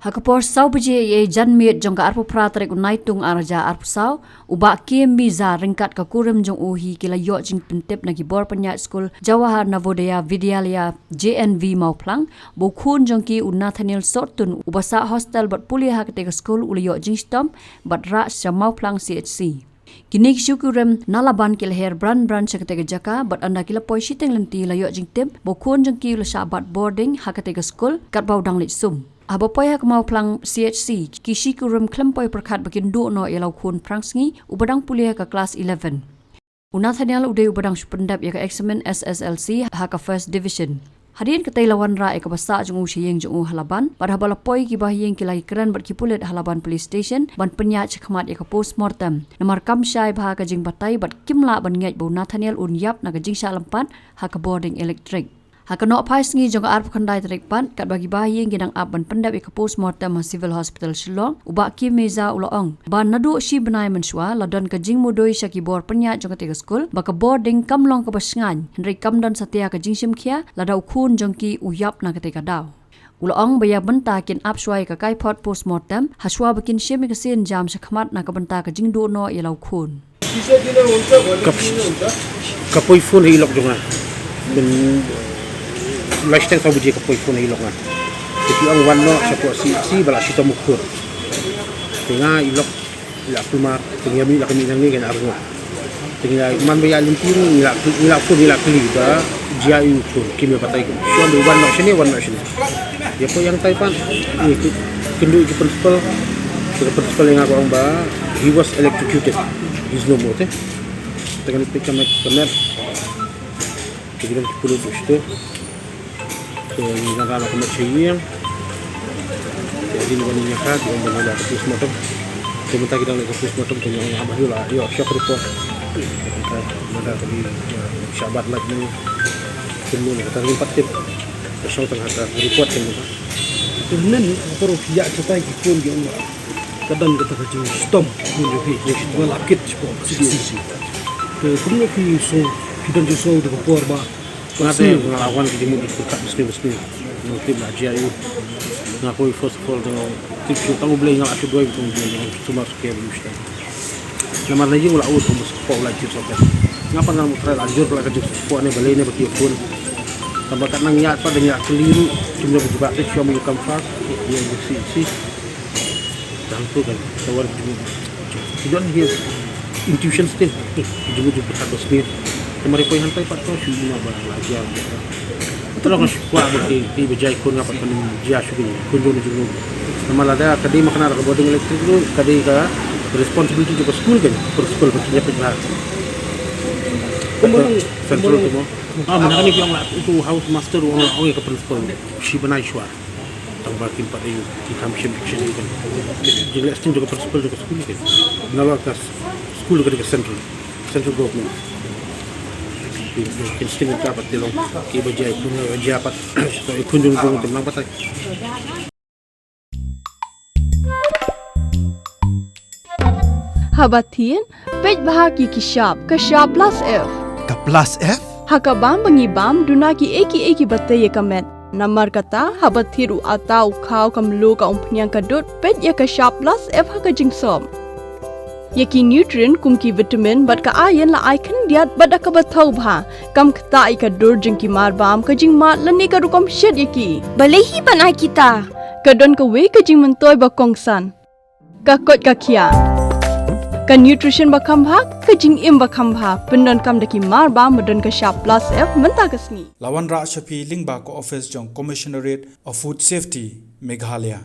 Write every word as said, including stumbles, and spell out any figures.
Ha ka por saw baje ïa janmiet jong ka arphew phra tarik u Naitung arhajar arphew saw, u Bah Kim Miza ryngkat ka kurim jong u hi ki la ïoh jingpyntip na ki bor pynïaid skul Jawahar Navodaya Vidyalaya J N V Mawphlang, ba u khun jong ki u Nathaniel Sortun uba sah hostel bad pule ha katei ka skul u la ïoh jingshitom bad rah sha Mawphlang C H C. Kine ki shu kurim na Laban ki la her bran bran sha katei ka jaka bad ynda ki la poi shiteng lynti la ïoh jingtip ba u khun jong ki u la shah bat boarding ha katei ka skul katba u dang leit sum. Haba poi ha ka Mawphlang C H C, ki shi kurim khlem poi pyrkhat ba kin duh noh ïa la u khun phrangsngi uba dang pule ha ka klas eleven. U Nathaniel u dei uba dang shu pyndep ïa ka eksamin S S L C ha ka first division. Hadien katei la wanrah ïa kaba sah jong u sha ïing jong u ha Laban, bad haba la poi ki bahaïing ki la ïakren bad ki pulit ha Laban Police Station ban pynïaid shakhmat ïa ka postmortem. Namar kam shai bha ka jingbatai bad kim lah ban ngeit ba u Nathaniel un ïap na ka jingshah lympat ha ka boarding elektrik. Ha ka nohphai sngi jong ka arphew khyndai tarik pat, katba ki bahaïing ki dang ap ban pyndep ïa ka postmortem ha Civil Hospital Shillong, u Bah Kim Miza u la ong ba naduh shi bnai mynshuwa la don ka jingmudui sha ki bor pynïaid jong katei ka skul ba ka boarding kam long kaba shngaiñ, hynrei kam don satia ka jingshim khia lada u khun jong ki u ïap na katei ka daw. U la ong ba ïa bynta kin ap shuwa ïa ka kaiphod postmortem ha shuwa ba kin shim ïa ka sienjam shakhmat na ka bynta ka jingduh noh ïa la u khun. Ka, ka poi phone ha i lok jong nga. Mynta lai shiteng saw baje ka poi phone ha i lok nga. Te ki ong wan noh shapoh C H C ba la shitom u khun. Te nga i lok i la kulmar, te nga mih la ka mih nangne ka na arngut. Te nga man ba ïa lynti ngi la, ngi la phone ngi la kylli ba jia ïa u khun, kim ïa batai. Shu ong ba wan noh shane, wan noh shane. Ïa poi hangtai pat, ïa ki, kynduh ki principal, ki principal ïa nga ka ong ba he was electrocuted. He's no more, te. Te kane peit ka met, ka met. Te ki don ki pulit u shito. Te ngi nang rah la ka met sha ïing. Te hadien ba ngi ïa ka, ki ong ba ngi la ka postmortem. Te mynta ki dang leh ka postmortem, te ngi ong ba ngi la ïoh shock report. Mynta ka dei, ïa, shabat lait ne. Kumno ne kata ngim pat tip. Ka shong tang ha ka report te mynta. Te hynnin ka por phi ïa kata ki khun ki ong ba ka don kata ka jingshitom khun jong phi. Nga la kit shapoh C H C. Te kumno phi sngew, phi don jingsngew da ka por ba nga te nga la wan ki jingmut ki pyrkhat basniew basniew. Nga tip la jia ïa u. Nga koi first of all te nga tip shu tang U Blei, nga la shu duwai tang U Blei, nga shu sumar shu kyrpad ïa u shu tang. Namar na ïing u la ud, u mut shu kyrpad u la jur sopet. Nga pat nga mut trai la jur la ka jur sopet ne balei ne ba ki ïa phone. Tang ba kat nang ïa pat da ngi ïa kylli ruh, kim ïa ba jubab te shu ong ïa kam fast, ïa ïa si si. Tang tu kan, tawar ki jong hi intuition still. Ki jong hi pyrkhat ba sniew. Te mari poi hangtai pat to shu ïa ba la jia. Te long shu kwah ba ki, ki ba jia ïa khun nga pat kan jia shu ki khun jong jong. Namar lada ka dei ma kane ka boarding electric ruh, ka dei ka responsibility jong ka school kan, principal ba ki ïa peit bha. Kumba long, central kumba long. Tu mo. Ah, mynta kane ki ong la, utu house master u ong la, ong ïa ka principal. Shi bnai shuwa. Tang ba kim pat ïa ki kham shim action ïa ka. Jingïaleh sting jong ka principal jong ka school ïa ka. Nalor ka school ka dei ka central, central government. Ki, ki sting ka pat te long ki ba jia, ki ba jia pat. So, i khun jong jong kim nang pat ai. Haba thied, peit bha ki ki shap, ka shap plus F. Ka plus F? Ha ka bam ba ngi bam, duna kiei kiei kiba tei ïa ka met. Namar kata, haba thied u atta u khaw ka mluh ka umphniang ka dud, peit ïa ka shap plus F ha ka jingsop. Ïa ki nutrient kum ki vitamin bad ka iron la ai khyndiat bad da kaba thaw bha. Kam ktah ïa ka dur jong ki marbam, ka jingmad lane ka rukom shet ïa ki. Balei hi ban ai kita? Ka don kawei ka jingmyntoi ba kongsan. Ka koit ka khiah. Ka nutrition ba kham bha, ka jingim ba kham bha. Pyndonkam da ki marbam ba don ka shap plus F mynta ka sngi. La wanrah sha phi lyngba ka office jong Commissionerate of Food Safety, Meghalaya.